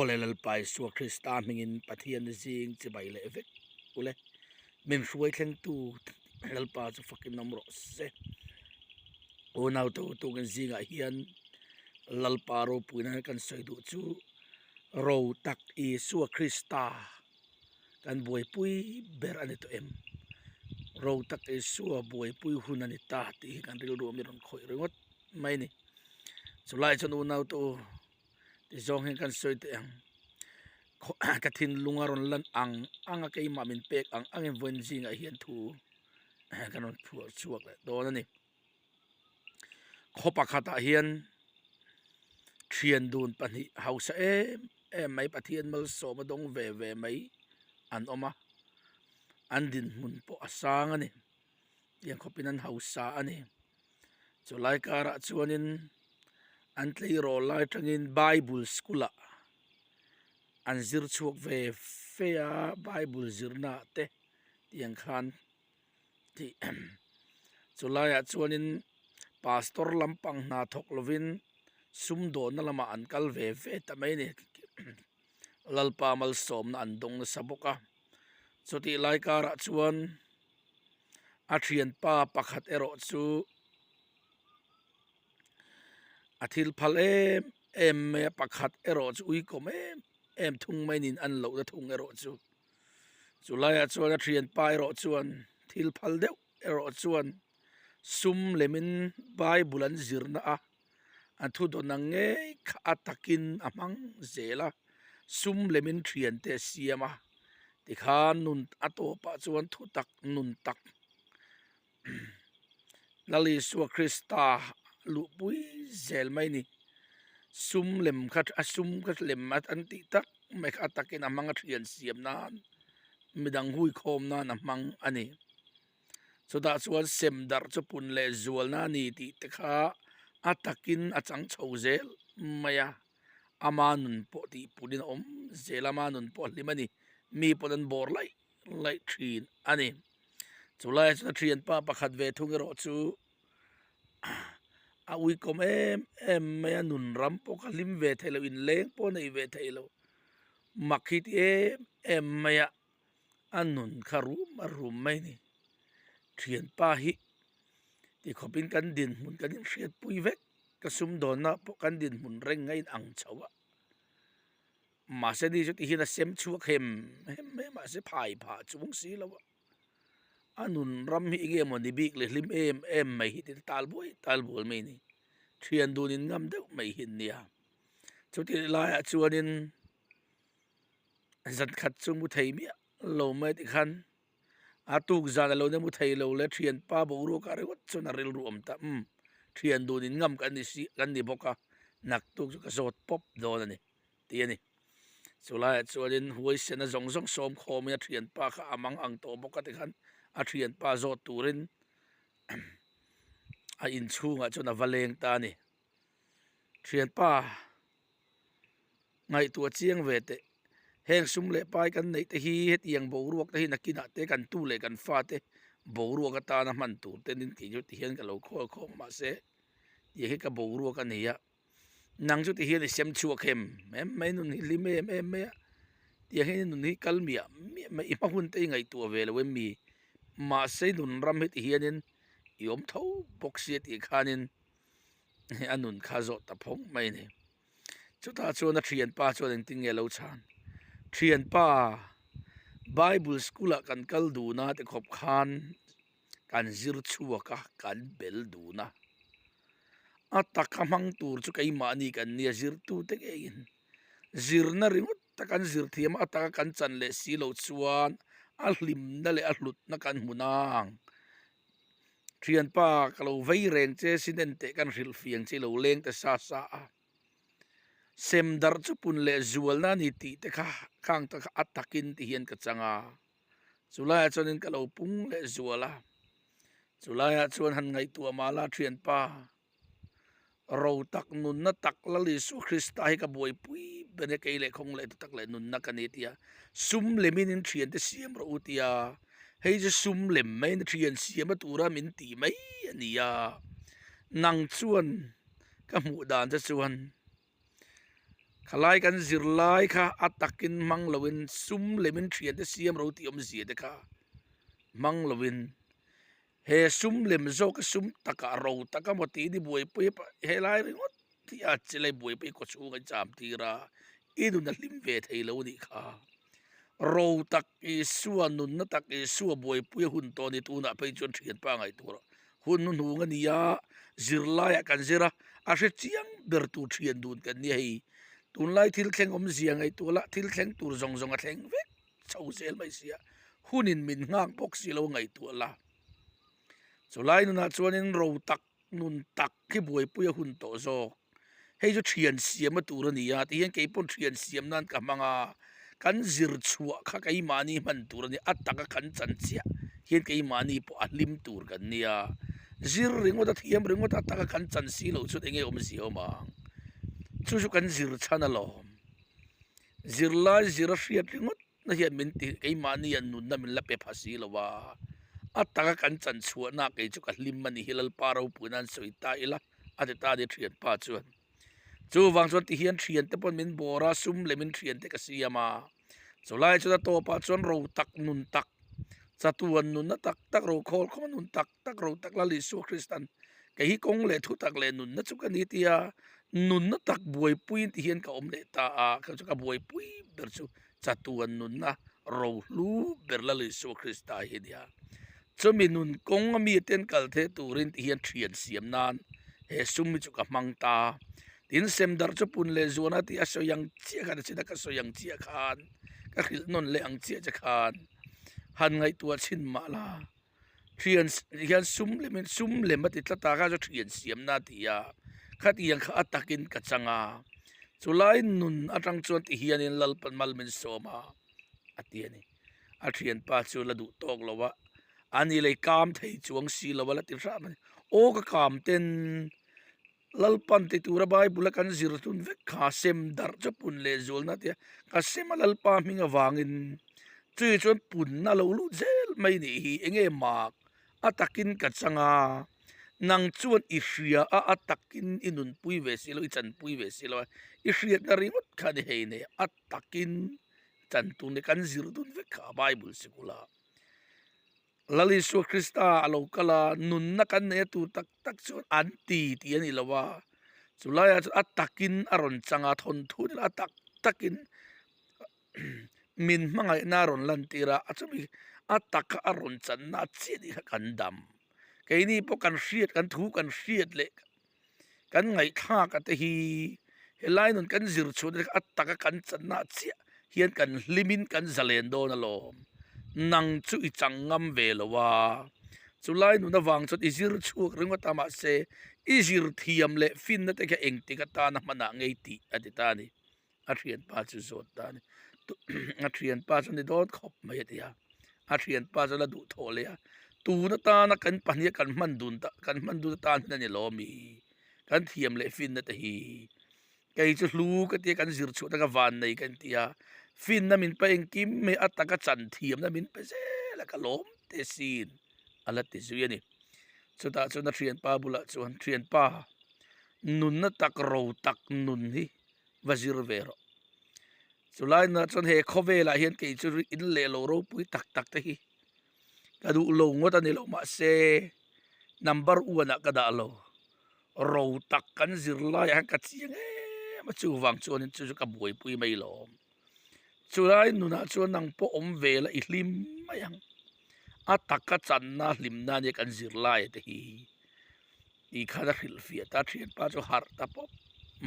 Aw le Lalpa Isua Krista hmingin Pathian zing chibai leh vek ule. Min hruai thlengtu Lalpa chu fakin awm rawh se. Unau te tukin zingah hian Lalpa ropuina kan sawi duh chu ro tak Isua Krista kan buaipui ber a ni tawh em? Ro tak Isua buaipui hun a ni ta tih hi kan rilru a mi rawn khawih ringawt mai a ni. Chulai chuan unau te u ti zawng hian kan sawi teh ang ka thinlung a rawn lan ang ang a keimah min pek ang angin vawiin zingah hian thu kan rawn phuah chhuak leh dawn a ni. Khaw pakhatah hian thian dun pahnih hausa em em mai Pathian malsawm a dawng ve ve mai an awm a, an dinhmun pawh a sang a ni. Tiang khawpin an hausa a ni. Chulai karah chuanin an tleirawl lai atangin bible school ah an zir chhuak ve fe a bible zirna ah te tiang khan tih chulaiah chuanin pastor lampang hna thawk lovin sumdawnna lamah an kal ve ve ta mai a ni. Lalpa malsawmna an dawng nasa bawk a, chutih lai karah chuan a thianpa pakhat erawh chu a thil phal em em mai a, pakhat erawh chu uikawm em em thung mai niin an lohna thung erawh chu. Chulaiah chuan a thianpa erawh chuan thil phal deuh erawh chuan sum lemin bible an zirna a. A thudawn ang ngei kha a takin a hmang zel a, sum lemin thiante a siam a, tikhan nun a tawpah chuan thutak nun tak Lal Isua Krista luhpui zel mai a ni. Sum lem kha a sum kha lem an tih tak mai kha a takin a hmang a thian siam nan midang huikhawm nan a hmang a ni. Chutah chuan sem darh chu pun leh zualna a ni tih te kha a takin a chang chho zel mai a, ama nun pawh tih punin a awm zel a, ama nun pawh a hlim a ni, mi pawn an bawr laih laih thin a ni. Chulaiah chuan a thianpa pakhat ve thung erawh chu a uikawm em em mai a, nun ram pawh kha hlim ve thei lo, inleng pawh a nei ve thei lo, mak hi ti em em mai a. A nun kha rum a rum mai a ni. Thianpa hi ti khawpin kan dinhmun kan inhriatpui vek ka sumdawnna pawh kan dinhmun reng a inang chho a. Mahse ni chu tihian a sem chhuak hem hem mai a mahse phai phah chung si lo a. A nun ram hi enge maw ni bik leh hlim em em mai hi tin tal buai tal buai mai a ni. Thian dun in ngam deuh mai hi an nia. Chutih laiah chuanin. Zan khat chu mu thei miah lo mai tikhan a tuk zan a lo nemu thei lo le thianpa boruak ah ringawt chuan a rilru awm ta umm thian dun in ngam kan ni si kan ni bawk a naktuk chu ka zawt pawp dawn a ni tih a ni. Chulaiah chuanin huaisena zawng zawng sawm khawmin a thianpa kha a mang ang tawh bawk a tikhan a thianpa zawt turin a inchhungah chuan a va leng ta a ni. Thianpa. Ngaihtuah chiang ve teh. Heng sum leh pai kan neih te hi hetiang boruak te hi nakinah te kan tu leh kan fa te boruak atana hman tur te nin tih chu tihian ka lo khawl khawm a mahse tih hi ka boruak a ni a, nang chu tihian i sem chhuak hem em mai nun hi hlim em em mai a, tiang hian i nun hi kal miah miah mai i hma hun te i ngaihtuah ve lo em mi mahse i nun ram hi tihianin i awm tho bawk sia tih khanin a nun kha zawh ta phawng mai a ni. Chutah chuan a thianpa chuan engtin nge a lo chhan? Thianpa, Bible school ah kan kal dun a ti khawp khan kan zir chhuak a, kan bel dun a. A taka hmang tur chu keimahni kan nia zirtute ngeiin zirna ringawt tak an zir thiam a, a taka kan chan leh si loh chuan a hlimna leh a hlutna kan hmu nang. Thianpa, ka lo vei reng che sin en teh kan hrilh fiang che i lo leng ta sa sa a. Sem darh chu pun leh zualna a ni tih te kha khang ta kha a takin ti hian ka chang a. Chulaiah chuanin ka lo pung leh zual a. Chulaiah chuan han ngaihtuah mahla thianpa, Ro tak nunna tak Lal Isua Krista hi ka buaipui ber e, kei leh khawng leh tu tak leh nunna ka ni tia sum lemin in thiante siam rawh u tia hei chu sum lem mai na thian siamna tura min tih mai a ni a, nang chuan ka hmuh dan che chuan. Khalai kan zirlai kha a takin hmang loin sum lemin thiante siam ro tih awmzia te kha hmang loin he sum lem zawk a sum takah ro tak a maw tiin i buaipui a helai ringawt hi a chilai buaipui kaw chhung a cham tir a i nun a hlim ve thei lo a nih kha. Ro tak Isua nunna tak Isua buaipui a hun tawh a ni tunah phei chuan thianpa ngaihtuah rawh. Hun hnuhnung a ni a, zirlaiah kan zir a, a hre chiang ber tur thian dun kan nia hei. Tunlai thil thleng awmzia ngaihtuah lah thil thleng tur zawng zawng a thleng vek chho zel mai sia, hunin min nghak bawk si lo ngaihtuah la. Chulai nunah chuanin ro tak Nun tak hi buaipui a hun tawh zawk. Hei chu thian siamna tur a ni a, tihian kei pawn thian siam nan ka hmang a, kan zir chhuah kha keimahni hman tur a ni, a taka kan chan chiah hian keimahni pawh a hlim tur kan nia. Zir ringawt a thiam ringawt a taka kan chan si loh chuan enge awmzia awm ang? Chu chu kan zir chhan alawm. Zirlai zir a hriat ringawt. Na hian min ti keimahni an nunna min la pe pha si lo a, a taka kan chan chhuahna kei chu ka hlim a ni hi Lalpa ropui nan sawi ta ila a ti ta a ni thianpa chuan. Chuvang chuan tihian thiante pawn min bawr a, sum lemin thiante ka siam a, chulai chuan a tawpah chuan ro tak nun tak, chatuan nunna tak tak ro khawl khawma nun tak tak ro tak Lal Isua Kristan kei hi kawng leh thu tak leh nunna chu ka ni tia nunna tak buaipuiin tihian ka awm leh ta a, kha chu ka buaipui ber chu chatuan nunna rohlu ber Lal Isua Krista hi a nia. Chumi nun kawng a miten kal theih turin tihian thian siam nan he sum hi chu ka hmang ta. Tin, semdarh chu pun leh zuana tih a sawi ang chiah khan a chhin a, ka sawi ang chiah khan, ka hrilh nawn leh ang chiah che khan han ngaihtuah chhin mah la. Thian hian sum lemin sum lem a ti tlat a kha chu thian siamna a ti a khatiang kha a takin ka chang a chulai nun atang chuan ti hianin Lalpan mal min sawm a a ti a ni a thianpa chu la duh tawk lo a ani lei kam thei chuang si lo a la ti hram a ni aw ka kam ten Lalpan ti tura Bible a kan zir tun vek kha sem darh chu pun leh zualna tia ka sem a Lalpa hming avangin chui chuan punna lo lut zel mai nih hi enge mak a takin ka chang a nang chuan i hria a a takin i nunpui ve si lo i chanpui ve si lo a i hriatna ringawt kha ni hei nei a takin chan tur ni kan zir dun vek kha Bible sikula. Lal Isua Krista a lo kal a, nunna kan neih a tur tak tak chuan an ti tih a ni lo a, chu laiah chuan a takin a rawn chang a, thawnthu ni lo a tak takin min hmangaihna a rawn lantir a, a chumi a taka a rawn channa chiah nih kha kan dam. Keini pawh kan hriat kan thu kan hriat leh Kan ngaihthlak a te hi helai nun kan zir chhuah te a taka kan channa chiah hian kan hlimin kan zalen dawn alawm. Nang chu i chang ngam ve lo a, chulai nun avang chuan i zir chhuak ringawt a mahse i zir thiam leh finna te kha engtik atana hmanah ngei tih a ti ta a ni. A thianpa chu zawt ta a ni. A thianpa chu ni dawn khawp mai a ti a. A thianpa chu la duh thawh leh a. Tun atana kan pahnih kan hman dun ta kan hman dun atan hian a ni lo mi. Kan thiam leh finna te hi. Kei chu hlu ka tia kan zir chhuah taka van nei kan ti a. Finna min pe engkim mai a taka chan thiamna min pe zel a ka lawm teh sin a la ti zui a ni. Chutah chuan a thianpa bulah chuan thianpa nunna tak ro tak nun hi va zir ve rawh. Chulai nunah chuan he khawvelah hian kei chu in leh lo ropui tak tak te hi ka duh lo ngawt a ni lo mahse number one ah ka dah lo. Ro tak kan zir laiah hian ka chiang em a chuvang chuanin chu chu ka buaipui mai lawm. Chulai nunah chuan nang pawh awm ve la i hlim mai ang. A taka channa hlimna ania kan zir laia te hi. Tih khan a hrilh fiah ta thianpa chu harh ta pawp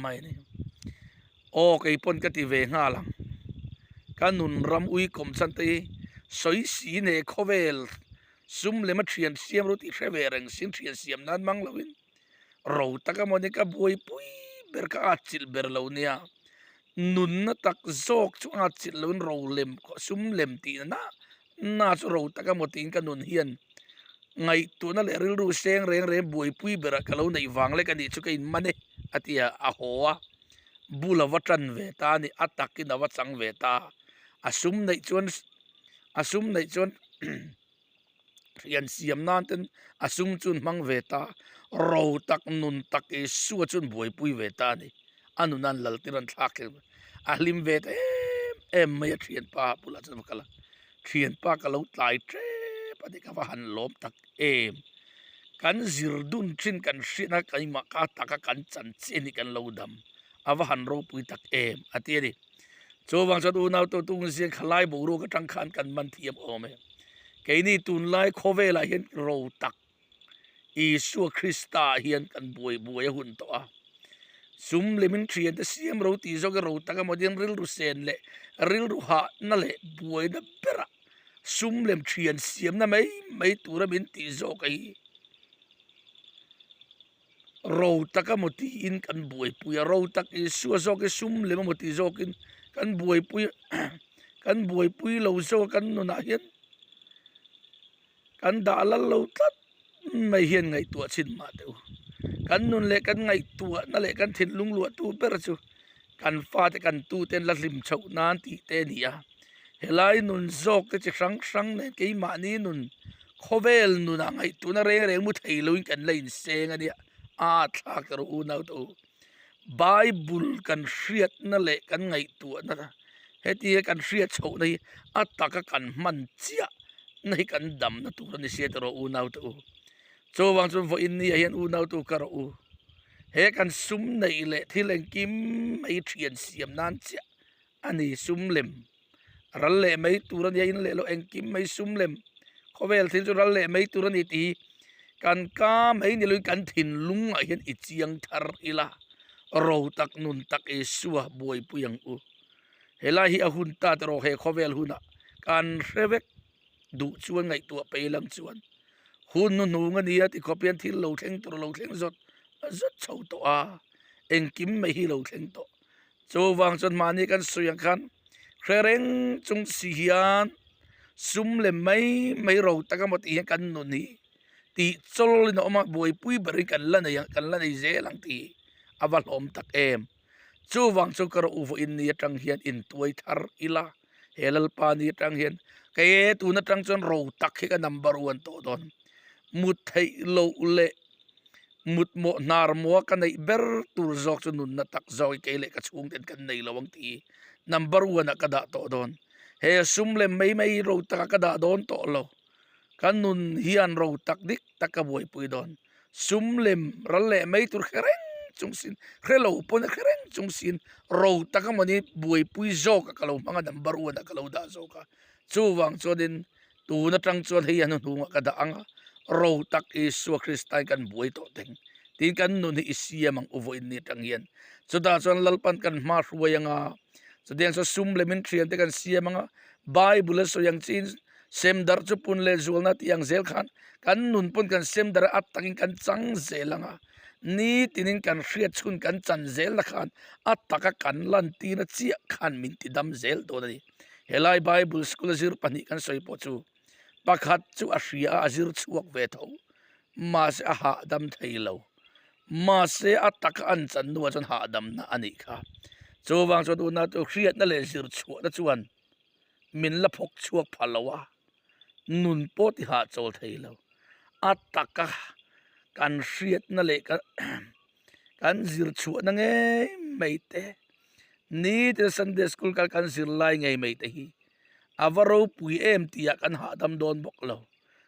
mai a ni. Aw kei pawn ka ti ve nghal ang. Ka nun ram ui kawm chhan te hi sawi si nei khawvel sum lema thian siam ru tih hre ve reng sin thian siam nan mang loin ro tak a mawni ka buaipui ber ka atchilh ber lo nia. Nunna tak zawk chu atchilh loin ro lem sum lem tihna na na chu ro tak emaw tiin ka nun hian ngaihtuahna leh rilru seng reng reng buaipui berah ka lo neih vang lek a nih chu ka inman e a ti a, a haw a, bul a va tan ve ta a ni, a takin a va chang ve ta a, a sum neih chuan a sum neih chuan rian siam nan ten a sum chu an hmang ve ta, ro tak nun tak Isua chu an buaipui ve ta a ni. A nun an lal tir an thlak thleng a hlim ve ta em em mai a thianpa bulah chuan a va kal a thianpa ka lo tlai tep a ni ka va han lawm tak em kan zir dun thin kan hriatna keimah ka taka kan chan chiah ni kan lo dam a va han ropui tak em a ti a ni chuvang chuan unau te tung zing khalai boruak atang khan kan man thiam awm e keini tunlai khawvelah hian ro tak Isua Krista hian kan buai buai a hun tawh a, sum lemin thiante siam ro tih zawk i ro tak emaw tin rilru sen leh rilru hahna leh buaina berah sum lem thian siamna mai mai tura min tih zawk a hi ro tak emaw tiin kan buaipui a, ro tak Isua zawk hi sum lem emaw tih zawkin kan buaipui kan buaipui lo zawk a kan nunah hian. Kan dah lal lo tlat mai hian ngaihtuah chhin mah teh u. Kan nun leh kan ngaihtuahna leh kan thinlung luahtu ber chu kan fate kan tute an la hlim chhoh nan tih te a ni a. Helai nun zawk te chi hrang hrang nen keimahni nun khawvel nunah ngaihtuahna reng reng mu thei loin kan la inseng a nia. Aa thlak erawh unau te u. Bible kan hriatna leh kan ngaihtuahna heti kan hriat chhohna hi a taka kan hman chiah na hi kan damna tur a ni sia tawh unau te u. Chuvang chuan vawiin ni ah hian unau te u ka rawh u. He kan sum neih leh thil engkim mai thian siam nan chiah a ni sum lem ral leh mai tur a nia in leh loh engkim mai sum lem khawvel thil chu ral leh mai tur a ni tih hi kan ka mai ni loin kan thinlung ah hian i chiang thar ila ro tak nun tak Isua buaipui ang u helai hi a hun ta te rawh he khawvel hunah kan hre vek duh chuan ngaihtuah pei lam chuan hun hnuhnung a nia tikhawp hian thil lo thleng tur a lo thleng zawt zawt chho tawh a engkim mai hi lo thleng tawh. Chuvang chuan mahni kan sawi ang khan hre reng chung si hian sum lem mai mai ro tak emaw tih hian kan nun hi tih chawlin a awm a, buaipui berin kan la nei ang kan la nei zel ang tih a va hlawm tak em. Chuvang chu ka rawh u vawiin ni atang hian intuai thar ila he Lalpa ni atang hian kei e tun atang chuan ro tak hi ka number one tawh dawn. Mut theih loh leh mut mawh hnar maw a ka neih ber tur zawk chu nunna tak zawk hi kei leh ka chhungten kan nei lo ang tih hi number one ah ka dah tawh dawn. He sum lem mai mai hi ro takah ka dah dawn tawh lo. Ka nun hian ro tak dik tak ka buaipui dawn. Sum lem ral leh mai tur hre reng chung sin hre lo pawn a hre reng chung sin ro tak emawni buaipui zawk ah ka lo hmang a number one ah ka lo dah zawk a. Chuvang chuanin Tun atang chuan hei a hnuhnungah ka dah ang a, ro tak Isua Kristain kan buai tawh teng. Tiin kan nun hi i siam ang u vawiin ni atang hian. Chutah chuan Lalpan kan hma hruai ang a, chutiang chuan sum lem in thiante kan siam ang a, Bible a sawi ang chiin sem darh chu pun leh zualna tih ang zel khan kan nun pawn kan sem darh a, a takin kan chang zel ang a, nitinin kan hriat chhun kan chan zelna khan a taka kan lantirna chiah khan min ti dam zel dawn a ni. Helai Bible school a zir pahnih kan sawi pawh chu pakhat chu a hria a, a zir chhuak ve tho. Mahse a hahdam thei lo. Mahse a taka an chan hnuah chuan hahdamna a nih kha. Chuvang chuan tuna chu hriatna leh zir chhuahna chuan min la phawk chhuak pha lo a, nun pawh ti hahchawl thei lo. A taka kan hriatna leh kan zir chhuahna ngei mai te. Nitin Sunday School kal kan zir lai ngei mai te hi a va ropui em tih ah kan hahdam dawn bawk lo.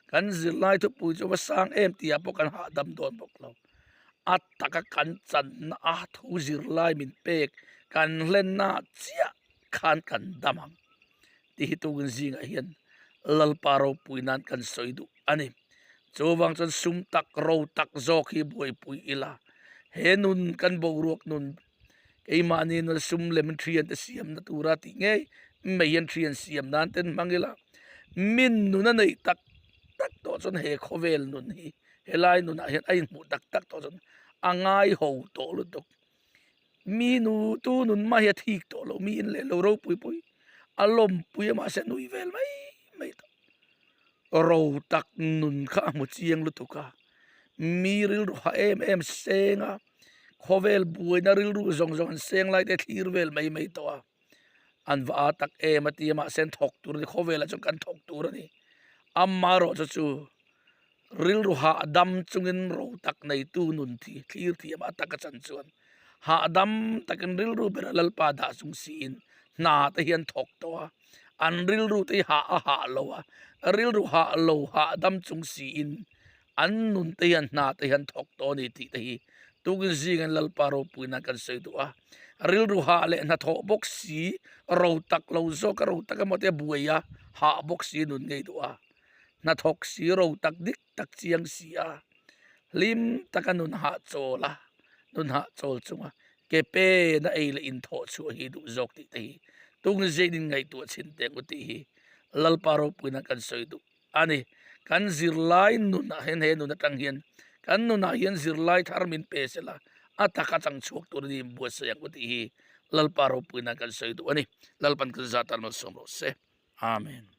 Kan zirlai thupui chu a va sang em tih ah pawh kan hahdam dawn bawk lo. A taka kan channa a thu zirlai min pek kan hlenna chiah khan kan dam ang tih hi tukin zingah hian Lalpa ropui nan kan sawi duh a ni. Chuvang chuan sum tak ro tak zawk hi buaipui ila he nun kan boruak nun Keimahni nula sum lem thiante siamna tura tih ngei mai hian thian siam nan ten hmang ila min nun a neih tak tak tawh chuan he khawvel nun hi helai nunah hian a inhmuh tak tak tawh chuan a ngai ho tawh lutuk. Mi nu tu nun mah hi a thik tawh lo mi in leh lo ropui pui a lawmpui a mahse a nui vel mai mai tawh. Ro tak nun kha a hmu chiang lutuk a mi rilru ha em em seng a. Khawvel buaina rilru zawng zawng an seng lai te thlir vel mai mai tawh a, an va a tak em a ti a mahse an thawk tur a ni khawvelah chuan kan thawk tur a ni. Amaherawh chu chu rilru hahdam chungin ro tak neitu nun thi thlir thiam a taka chan chuan. Hahdam takin rilru bera Lalpa dah chung siin hna te hi an thawk tawh a, an rilru te hi hah a hah lo a, rilru hah lo hahdam chung siin an nun te hian hna te hian thawk tawh a ni tih te hi tukin zingin Lalpa ropuina kan sawi duh a. Rilru hah leh hnathawh bawk si, ro tak lo zawk a ro tak emaw te buai a, hah bawk si nun ngei duh a. Hnathawk si ro tak dik tak chiang si a, hlim taka nun hahchawl a, nun hahchawl chunga ke pen a ei leh inthawh chhuah hi duh zawk tih te hi tungin zeinin ngaihtuah chhin teh ang u tih hi Lalpa ropuina kan sawi duh a ni. Kan zirlai nunah hian he nun atang hian kan nunah hian zirlai thar min pe sela a taka chang chhuak tur a ni buatsaih ang u tih hi Lalpa ropuina kan sawi duh a ni. Lalpan kan zat tan malsawm rawh se. Amen.